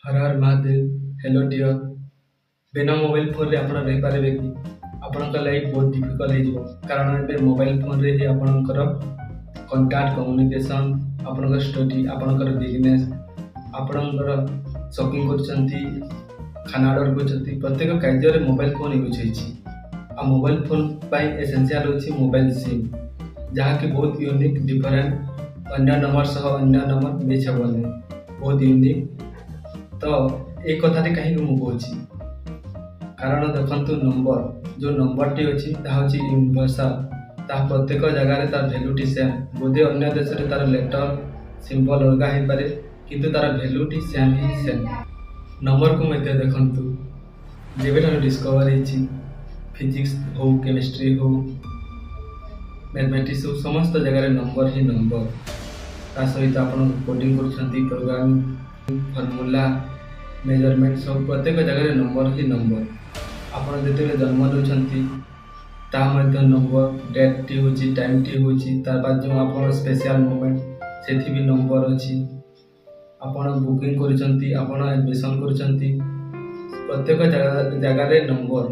Har Har Mahadev. Hello deer, ବିନା mobile ଫୋନ୍ରେ ଆପଣ ରହିପାରିବେ କି? ଆପଣଙ୍କ ଲାଇଫ୍ ବହୁତ ଡିଫିକଲ୍ଟ ହେଇଯିବ, କାରଣ ଏବେ ମୋବାଇଲ ଫୋନ୍ରେ ହିଁ ଆପଣଙ୍କର କଣ୍ଟାକ୍ଟ, କମ୍ୟୁନିକେସନ୍, ଆପଣଙ୍କର ଷ୍ଟଡି, ଆପଣଙ୍କର ବିଜନେସ୍, ଆପଣଙ୍କର ସପିଂ କରୁଛନ୍ତି, ଖାନା ଅର୍ଡ଼ର କରୁଛନ୍ତି, ପ୍ରତ୍ୟେକ କାର୍ଯ୍ୟରେ ମୋବାଇଲ ଫୋନ୍ ୟୁଜ୍ ହେଇଛି। ଆଉ ମୋବାଇଲ ଫୋନ୍ ପାଇଁ ଏସେନ୍ସିଆଲ୍ ହେଉଛି ମୋବାଇଲ ସିମ୍, ଯାହାକି ବହୁତ ୟୁନିକ୍, ଡିଫରେଣ୍ଟ। ଅନ୍ୟ ନମ୍ବର ସହ ଅନ୍ୟ ନମ୍ବର ମ୍ୟାଚ୍ ହେବନି, ବହୁତ ୟୁନିକ୍। ତ ଏଇ କଥାଟି କାହିଁକି ମୁଁ କହୁଛି? କାରଣ ଦେଖନ୍ତୁ, ନମ୍ବର ଯେଉଁ ନମ୍ବରଟି ଅଛି, ତାହା ହେଉଛି ୟୁନିଭର୍ସାଲ। ତାହା ପ୍ରତ୍ୟେକ ଜାଗାରେ ତାର ଭ୍ୟାଲୁଟି ସେମ୍। ବୋଧେ ଅନ୍ୟ ଦେଶରେ ତାର ଲେଟର, ସିମ୍ବଲ ଅଲଗା ହେଇପାରେ, କିନ୍ତୁ ତାର ଭ୍ୟାଲୁଟି ସେମ୍ ହିଁ ସେମ୍। ନମ୍ବରକୁ ମଧ୍ୟ ଦେଖନ୍ତୁ, ଯେବେଠାରୁ ଡିସ୍କଭର ହେଇଛି, ଫିଜିକ୍ସ ହଉ, କେମିଷ୍ଟ୍ରି ହଉ, ମ୍ୟାଥମେଟିକ୍ସ ହଉ, ସମସ୍ତ ଜାଗାରେ ନମ୍ବର ହିଁ ନମ୍ବର। ତା ସହିତ ଆପଣ କୋଡ଼ିଂ କରୁଛନ୍ତି, ପ୍ରୋଗ୍ରାମିଂ, ଫର୍ମୁଲା, ମେଜରମେଣ୍ଟ, ସବୁ ପ୍ରତ୍ୟେକ ଜାଗାରେ ନମ୍ବର ହିଁ ନମ୍ବର। ଆପଣ ଯେତେବେଳେ ଜନ୍ମ ନେଉଛନ୍ତି, ତାହା ମଧ୍ୟ ନମ୍ବର। ଡେଟ୍ଟି ହେଉଛି, ଟାଇମ୍ଟି ହେଉଛି, ତାର ବାଦ ଯେଉଁ ଆପଣ ସ୍ପେଶିଆଲ ମୋମେଣ୍ଟ, ସେଥି ବି ନମ୍ବର ଅଛି। ଆପଣ ବୁକିଂ କରୁଛନ୍ତି, ଆପଣ ଆଡ଼ମିସନ୍ କରୁଛନ୍ତି, ପ୍ରତ୍ୟେକ ଜାଗାରେ ନମ୍ବର।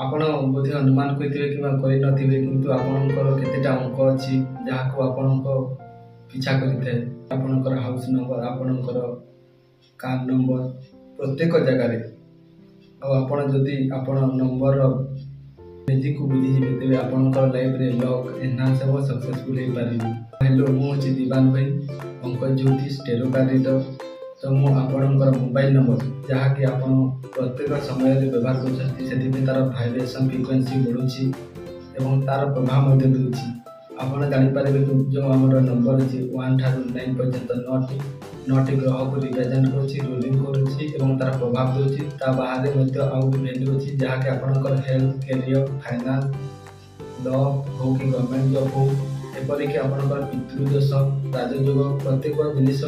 ଆପଣ ବୋଧେ ଅନୁମାନ କରିଥିବେ କିମ୍ବା କରିନଥିବେ, କିନ୍ତୁ ଆପଣଙ୍କର କେତେଟା ଅଙ୍କ ଅଛି ଯାହାକୁ ଆପଣଙ୍କ ପିଛା କରିଥାଏ। ଆପଣଙ୍କର ହାଉସ୍ ନମ୍ବର, ଆପଣଙ୍କର କାର୍ ନମ୍ବର, ପ୍ରତ୍ୟେକ ଜାଗାରେ। ଆଉ ଆପଣ ଯଦି ଆପଣ ନମ୍ବରର ମ୍ୟାଜିକକୁ ବୁଝିଯିବେ, ତେବେ ଆପଣଙ୍କର ଲାଇଫରେ ଲକ୍ ଏନହାନ୍ସ ହେବ, ସକ୍ସେସଫୁଲ୍ ହେଇପାରିବେ। ହ୍ୟାଲୋ, ମୁଁ ହେଉଛି ଦିବାନ ଭାଇ, ଅଙ୍କ ଜ୍ୟୋତିଷ, ଟେରୋ କାର୍ଡ ରିଡର। ତ ମୁଁ ଆପଣଙ୍କର ମୋବାଇଲ ନମ୍ବର, ଯାହାକି ଆପଣ ପ୍ରତ୍ୟେକ ସମୟରେ ବ୍ୟବହାର କରୁଛନ୍ତି, ସେଥିପାଇଁ ତା'ର ଭାଇବ୍ରେସନ୍ ଫ୍ରିକ୍ୱେନ୍ସି ବଢ଼ୁଛି ଏବଂ ତା'ର ପ୍ରଭାବ ମଧ୍ୟ ଦେଉଛି। ଆପଣ ଜାଣିପାରିବେ କି ଯେଉଁ ଆମର ନମ୍ବର ଅଛି, 1 ଠାରୁ 9 ପର୍ଯ୍ୟନ୍ତ ନଅଟି, ନଅଟି ଗ୍ରହକୁ ରିପ୍ରେଜେଣ୍ଟ କରୁଛି, ରୁଲିଂ କରୁଛି ଏବଂ ତା'ର ପ୍ରଭାବ ଦେଉଛି। ତା ବାହାରେ ମଧ୍ୟ ଆଉ ଭ୍ୟାଲ୍ୟୁ ଅଛି, ଯାହାକି ଆପଣଙ୍କର ହେଲ୍ଥ, କ୍ୟାରିୟର, ଫାଇନାନ୍ସ, ଲଭ୍ ହଉ କି ଗଭର୍ଣ୍ଣମେଣ୍ଟ ଜବ୍ ହଉ, ଏପରିକି ଆପଣଙ୍କର ପିତୃଦୋଷ, ରାଜଯୋଗ, ପ୍ରତ୍ୟେକ ଜିନିଷ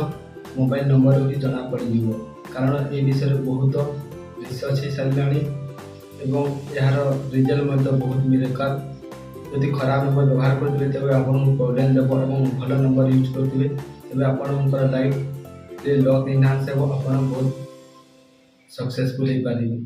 ମୋବାଇଲ ନମ୍ବରରୁ ହିଁ ଜଣାପଡ଼ିଯିବ। କାରଣ ଏ ବିଷୟରେ ବହୁତ ରିସର୍ଚ୍ଚ ହେଇସାରିଲାଣି ଏବଂ ଏହାର ରିଜଲ୍ଟ ମଧ୍ୟ ବହୁତ ମିରାକଲ୍। ଯଦି ଖରାପ ନମ୍ବର ବ୍ୟବହାର କରୁଥିବେ, ତେବେ ଆପଣଙ୍କୁ ପ୍ରୋବ୍ଲେମ୍ ଦେବ ଏବଂ ଭଲ ନମ୍ବର ୟୁଜ୍ କରୁଥିବେ, ତେବେ ଆପଣଙ୍କର ଲାଇଫରେ ଲକ୍ ଏନହାନ୍ସ ହେବ, ଆପଣ ବହୁତ ସକ୍ସେସଫୁଲ୍ ହେଇପାରିବେ।